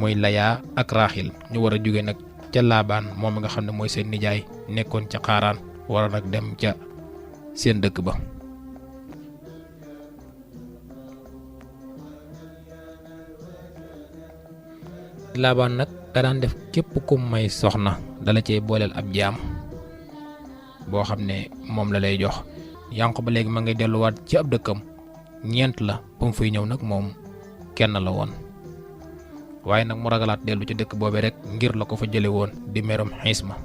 muy Laya ak Raaxil ñu war a jóge nag ca Laabaan moom nga xam ne mooy seen nijaay nekkoon ca Xaaraan war a nag dem ca seen dëkk ba. Laabaan nag da daan def képp ku may soxna dala cee booleel ab jaam boo xam ne moom la lay jox. Yanqooba léegi ma ngay delluwaat ci ab dëkkam ñeent la ba mu fay ñëw nag moom kenn la woon waaye nag mu ragalaat dellu ci dëkk boobe rek ngir la ko fa jële woon di merum Xiisma.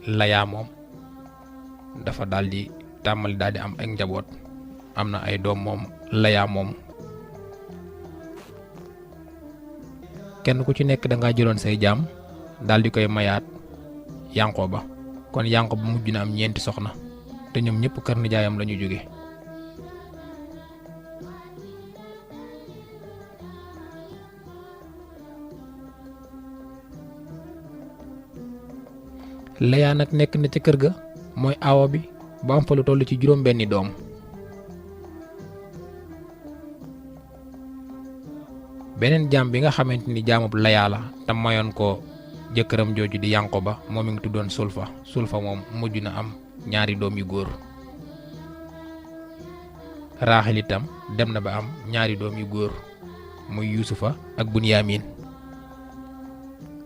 Laya moom dafa daldi tàmmali daldi am ak njaboot am na ay doom moom Laya moom kenn ku ci nekk danga jëloon say jaam daldi koy mayaat Yanqooba kon Yanqooba mujj na am ñeenti soxna te ñoom ñëpp kër nijaayam lañu jóge. Laya nag nekk na ca kër ga mooy aawa bi ba am fa lu toll ci juróom benni doom. beneen jaam bi nga xamante ni jaamub Laya la te mayoon ko jëkkëram jooju di Yanqooba moom mi ngi tuddoon Sulfa moom mujj na am ñaari doom yu góor. Raaxil itam dem na ba am ñaari doom yu góor muy Yuusufa ak Bunyamin.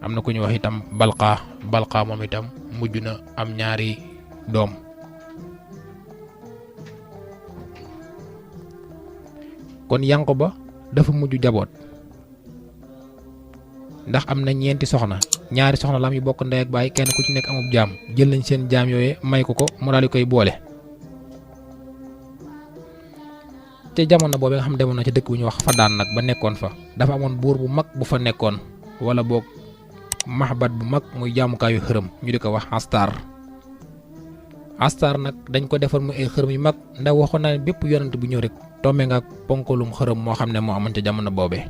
am na ku ñu wax itam Balqa moom itam mujj na am ñaari doom. kon Yanqooba dafa mujj jaboot ndax am na ñeenti soxna ñaari soxna lam yu bokk ndey ak baay kenn ku ci nekk amub jaam jël nañ seen jaam yooye may ko mu daal di koy boole. te jamono boobu nga xam demoon na ci dëkk bu ñu wax Fadaan nag ba nekkoon fa dafa amoon buur bu mag bu fa nekkoon wala boog maxbat bu mag muy jaamukaayu xërëm ñu di ko wax Astar nag dañ ko defar muy ay xërëm yu mag ndax waxoon naa ne bépp yonent bu ñëw rek tombe nga ponkalum xërëm moo xam ne moo amoon ca jamono boobee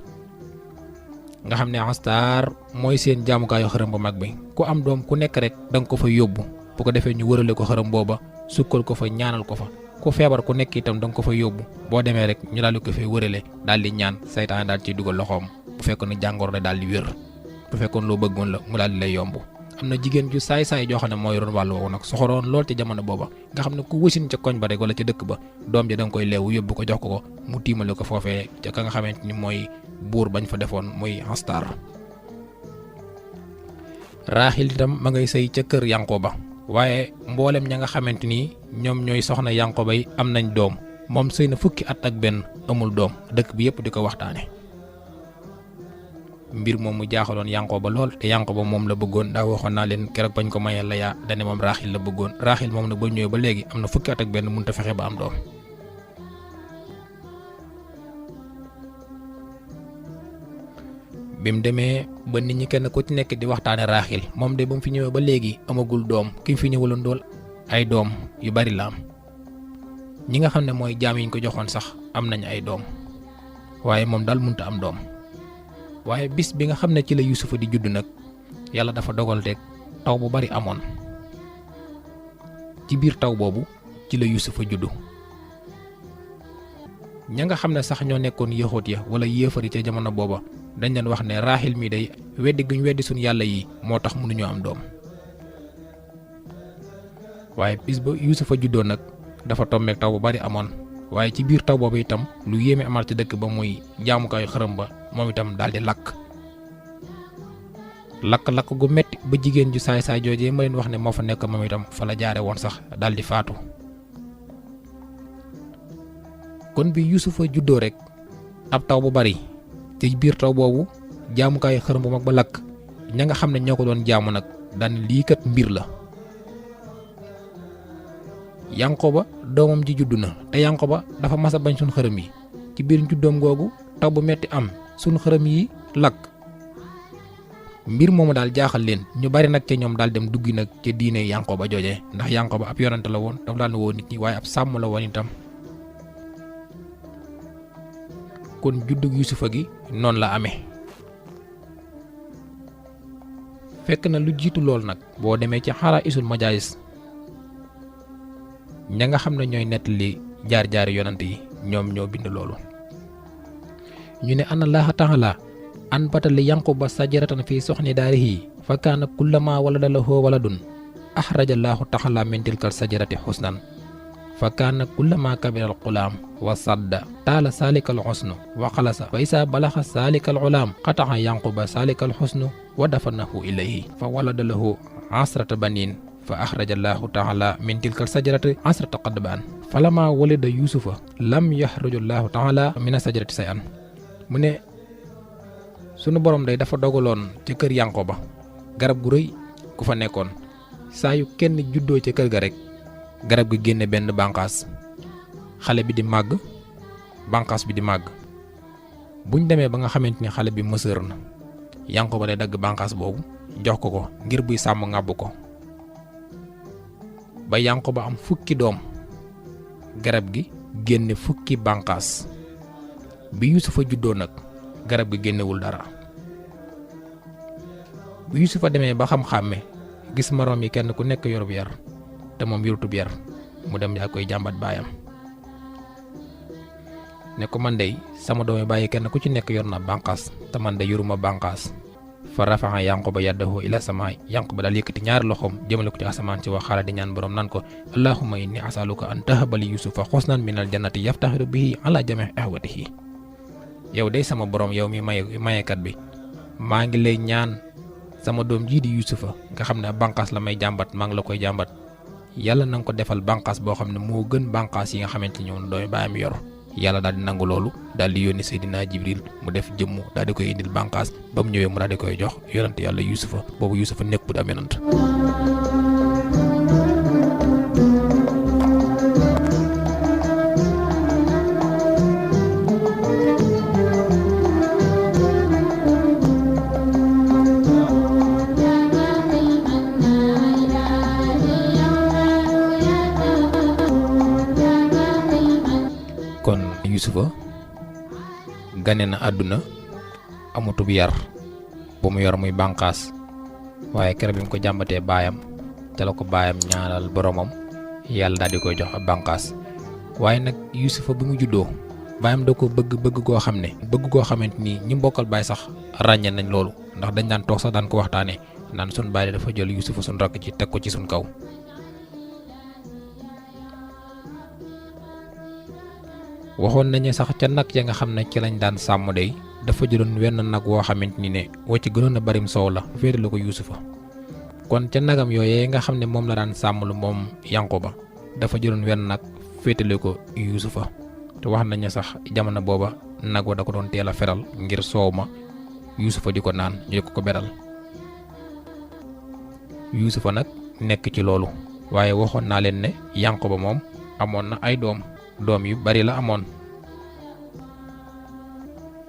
nga xam ne Astar mooy seen jaamukaayu xërëm bu mag bi ku am doom ku nekk rek danga ko fa yóbbu bu ko defee ñu wërale ko xërëm booba sukkal ko fa ñaanal ko fa ku feebar ku nekk itam danga ko fa yóbbu boo demee rek ñu daal di ko fay wërale daal di ñaan saytaan daal ciy dugal loxoom bu fekkoon ne jàngoro la daal di wér bu fekkoon loo bëggoon la mu daal di lay yomb. am na jigéen ju saay-saay joo xam ne moo yoroon wàllu woowu nag soxoroon lool ci jamono booba nga xam ne ku wësin ca koñ ba rek wala ca dëkk ba doom ja danga koy leewu yóbbu ko jox ko mu tiimale ko foofee ca ka nga xamante ni mooy buur bañ fa defoon muy Astar. Raaxil itam ma ngay sëy ca kër Yanqooba waaye mboolem ña nga xamante ni ñoom ñooy soxna Yanqooba yi am nañ doom moom sëy na fukki at ak benn amul doom dëkk bi yëpp di ko waxtaane. mbir moom mu jaaxaloon Yanqooba lool te Yanqooba moom la bëggoon daa waxoon naa leen keroog bañ ko mayee Laya dane moom Raaxil la bëggoon Raaxil moom nag ba ñëwee ba léegi am na fukki at ak benn mënut a fexe ba am doom. bi mu demee ba nit ñi kenn ku ci nekk di waxtaane Raaxil moom de ba mu fi ñëwee ba léegi amagul doom ki fi ñëwaloon dool ay doom yu bari la am ñi nga xam ne mooy jaam yi ñu ko joxoon sax am nañ ay doom waaye moom daal mënut a am doom. waaye bis bi nga xam ne ci la Yuusufa di judd nag yàlla dafa dogal rek taw bu bari amoon ci biir taw boobu ci la Yuusufa juddu. ña nga xam ne sax ñoo nekkoon yëxoot ya wala yéefari ca jamono booba dañ leen wax ne Raaxil mi day weddi guñ weddi suñ yàlla yi moo tax mënuñoo am doom. waaye bis ba Yuusufa juddoo nag dafa tombeek taw bu bari amoon waaye ci biir taw boobu itam lu yéeme amaat ci dëkk ba muy jaamukaayu xërëm ba moom itam daal di lakk gu metti ba jigéen ju saay-saay joojee ma leen wax ne moo fa nekk moom itam fa la jaare woon sax daal di faatu. kon bi Yuusufa juddoo rek ab taw bu bari ci biir taw boobu jaamukaayu xërëm bu mag ba lakk ña nga xam ne ñoo ko doon jaamu nag daan lii kat mbir la. Yanqooba doomam ji juddu na te Yanqooba dafa mas a bañ suñ xërëm yi ci biir juddoom googu taw bu metti am suñ xërëm yi lakk mbir moomu daal jaaxal leen ñu bari nag ca ñoom daal dem duggi nag ca diine Yanqooba jooje ndax Yanqooba ab yonante la woon dafa daan woo nit ñi waaye ab sàmm la woon itam. kon juddug Yuusufa gi noonu la amee fekk na lu jiitu lool nag boo demee ci xalaa isul majalis ña nga xam ne ñooy nettali jaar-jaari yonant yi ñoom ñoo bind loolu ñu ne ana Allaaha taala an batali yanquba sajaratan fi soxni daarihi fa kaana kullama walada lahu waladun axraja Allaahu taala min tilkal sajarati xusnan fa kaana kullama kabira alqulaam wa sadda taala saalikal xusnu wa xalasa fa isaa balaxa saalikal ulaam qataxa yanquba saalikal xusnu wa dafanahu ilayhi fa walada lahu asrata banin fa axraja Allaahu taala min tilkal sajarati asrata qadbaan falama walida yusufa lam yaxruju Allaahu taala min sajarati say an mu ne sunu borom day dafa dogaloon ca kër yanquba garab gu rëy ku fa nekkoon saa yu kenn juddoo ca kër ga rek garab gi génne benn bànqaas xale bi di màgg bànqaas bi di màgg buñ demee ba nga xamante ni xale bi mësër na yanquba day dagg bànqaas boobu jox ko ko ngir buy sàmm ŋàbb ko ba yanquba am fukki doom garab gi génne fukki bànqaas bi yusufa juddoo nag garab gi génnewul dara bu yusufa demee ba xam-xàmme gis moroom yi kenn ku nekk yorub yar te moom yorutub yar mu dem yaa koy jàmbat baayam ne ko man dey sama doomi bàyyi kenn ku ci nekk yor na bànqaas te man de yoruma bànqaas fa rafaxa yanquba yaddahu ila sama yanquba daal yëkkati ñaari loxoom jëmale ko ci asamaan si wax xaala di ñaan borom nan ko allahumma inni asaluka an tahabali yusufa xusnan minal jannati yaftaxiru bihi ala jami ahwatihi yow dey sama borom yow mi mayekat bi maa ngi lay ñaan sama doom jii di yusufa nga xam ne bànqaas la may jàmbat maa ngi la koy jàmbat yàlla na nga ko defal bànqaas boo xam ne moo gën bànqaas yi nga xamante ni ñoom doomi baayam yor yàlla daal di nangu loolu daal di yónni Seydina Jibril mu def jëmmu daal di koy indil bànqaas ba mu ñëwee mu daal di koy jox yonent yàlla yusufa boobu yusufa nekkul am yonent yusufa gane na àdduna amutub yar bu mu yor muy bànqaas waaye keroog bi mu ko jàmbatee baayam ca la ko baayam ñaanal boromam yàlla daal di koy jox ab bànqaas waaye nag yusufa bi mu juddoo baayam da ko bëgg goo xam ne bëgg goo xamante ni ñi mbokkal baay sax ràññee nañ loolu ndax dañ daan toog sax daan ko waxtaanee naan sun baay dafa jël yusufa sun rakk ci teg ko ci sun kaw waxoon nañu sax ca nag ya nga xam ne ci lañ daan sàmm day dafa jëloon wenn nag woo xamante ni ne woo ci gënoon a barim soow la féetale ko yusufa kon ca nagam yooyee nga xam ne moom la daan sàmmlu moom yanquba dafa jëloon wenn nag féetale ko yusufa te wax nañu sax jamono booba nag wa da ko doon teel a feral ngir soow ma yusufa di ko naan ñu ko beral yusufa nag nekk ci loolu waaye waxoon naa leen ne yanquba moom amoon na ay doom yu bari la amoon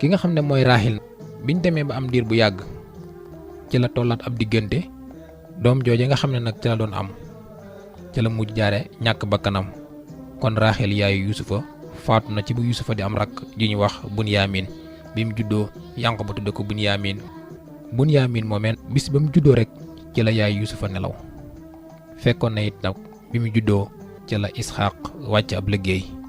ki nga xam ne mooy Raahil biñ demee ba am diir bu yàgg ci la tollaat ab diggante doom jooje nga xam ne nag ci la doon am ci la mujj jaare ñàkk bakkanam kon Raahil yaayu yusufa faatu na ci bu yusufa di am rakk ji ñu wax Bunyaamin bi mu juddoo Yanquba tudde ko Bunyaamin moomeen bis ba mu juddoo rek ci la yaayu yusufa nelaw fekkoon na it nag bi mu juddoo ci la Isxaaq wàcc ab liggéey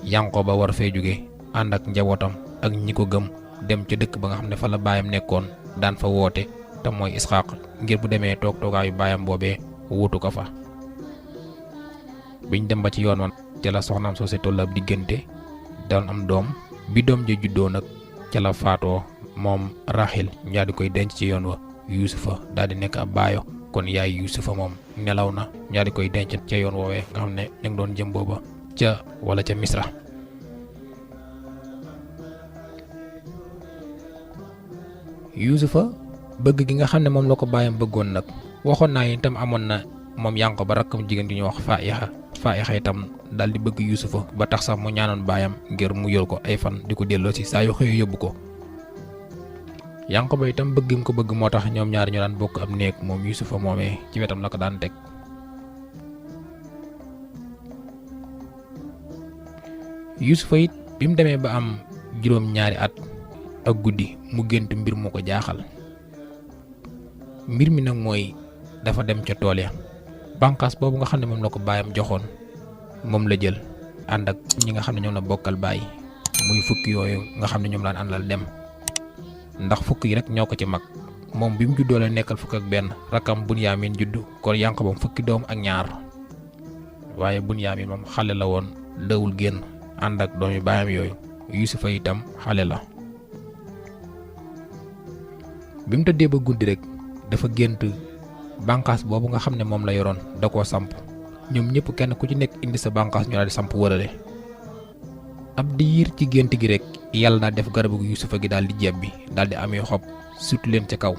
Yanquba war fee jóge ànd ak njabootam ak ñi ko gëm dem ca dëkk ba nga xam ne fa la baayam nekkoon daan fa woote te mooy Isxaaq ngir bu demee toogaayu baayam boobee wuutu ko fa biñ dem ba ci yoon wan ca la soxnaam soo si toll ab diggante doon am doom bi doom ja juddoo nag ca la faatoo moom Raxil ñaa di koy denc ci yoon wa Yuusufa daal di nekk ab baayo kon yaay Yuusufa moom nelaw na ñaa di koy denc ca yoon woowee nga xam ne ñu ngi doon jëm booba ca Misra. Yuusufa bëgg gi nga xam ne moom la ko baayam bëggoon nag waxoon naa itam amoon na moom Yanquba rakkam jigéen gi ñuy wax Faa'ixa itam daal di bëgg Yuusufa ba tax sax mu ñaanoon baayam ngir mu yor ko ay fan di ko delloo si saa yu xëyee yóbbu ko. Yanquba itam bëgg ko bëgg moo tax ñoom ñaar ñu daan bokk ab néeg moom Yuusufa moomee ci wetam la ko daan teg. Yuusufa it bi mu demee ba am juróom ñaari at ak guddi mu gént mbir mu ko jaaxal mbir mi nag mooy dafa dem ca tool ya bànqaas boobu nga xam ne moom la ko baayam joxoon moom la jël ànd ak ñi nga xam ne ñoom la bokkal baay muy fukki yooyu nga xam ne ñoom laan àndal dem ndax fukk yi rek ñoo ko ci mag moom bi mu juddoo la nekkal fukk ak benn rakkam Bunyaamin juddu kon Yanqoba fukki doom ak ñaar waaye Bunyaamin moom xale la woon dawul génn ànd ak doomi baayam yooyu Yuusufa itam xale la bi mu tëddee ba guddi rek dafa gént bànqaas boobu nga xam ne moom la yoroon da koo samp ñoom ñëpp kenn ku ci nekk indi sa bànqaas ñu daal di samp wërale ab diir ci gént gi rek yàlla daal def garabu Yuusufa gi daal di jebbi daal di amee xob surtout leen ca kaw